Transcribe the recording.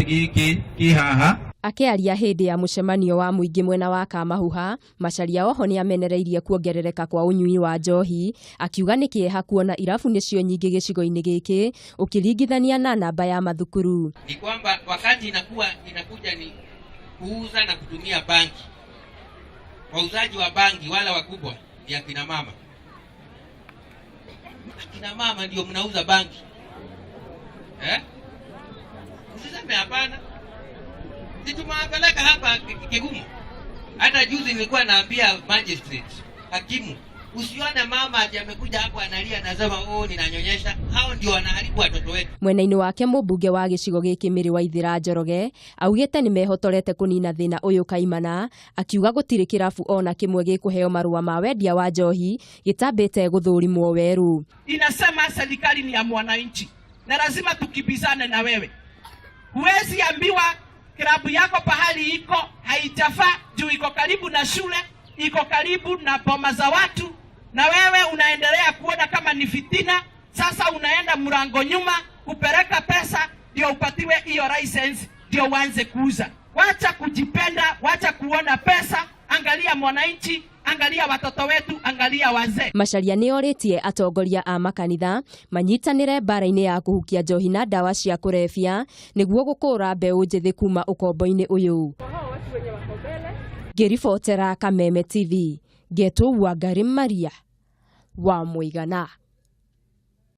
Gĩkĩ kĩ haha. Akĩaria hĩndĩ ya mũcemanio wa mũingĩ mwena wa Kamahuha, Macharia oho nĩamenereirie kuongerereka kwa ũnyui wa njohi, akiuga nĩ kĩeha kuona irabu nĩcio nyingĩ gĩcigo-inĩ gĩkĩ ũkĩringithania na namba ya mathukuru. Ni kwamba wakati inakuwa inakuja ni kuuza na kutumia bangi. Wauzaji wa bangi wale wakubwa ni akina mama. Akina mama ndio mnauza bangi eh? Usiseme hapana, si tumewapeleka hapa Kigumo. Hata juzi nilikuwa naambia magistrate, hakimu, usione mama ati amekuja hapo analia anasema, "Oh, ninanyonyesha." Hao ndio wanaharibu watoto wetu. Mwena-inĩ wake, mũmbunge wa gĩcigo gĩkĩ Mĩrĩ Waithĩra Njoroge augĩte nĩ mehotorete kũnina thĩna ũyũ kaimana, akiuga gũtirĩ kĩrabu ona kĩmwe gĩkũheo marũa ma wendia wa njohi gĩtambĩte gũthũrimwo werũ. Inasema serikali ni ya mwananchi na lazima tukibizane na wewe. Huwezi ambiwa klabu yako pahali iko haijafaa juu iko karibu na shule, iko karibu na boma za watu, na wewe unaendelea kuona kama ni fitina. Sasa unaenda mlango nyuma kupeleka pesa ndio upatiwe hiyo license ndio uanze kuuza. Wacha kujipenda, wacha kuona pesa, angalia mwananchi, angalia watoto wetu, angalia wazee. Macharia nĩ orĩtie atongoria a makanitha manyitanĩre mbara-inĩ ya kũhukia njohi na ndawa cia kũrebia nĩguo gũkũra mbeũ njĩthĩ kuma ũkombo-inĩ ũyũ. Ngĩribotera Kameme TV, ngetwo Wangari Maria wa Mũigana.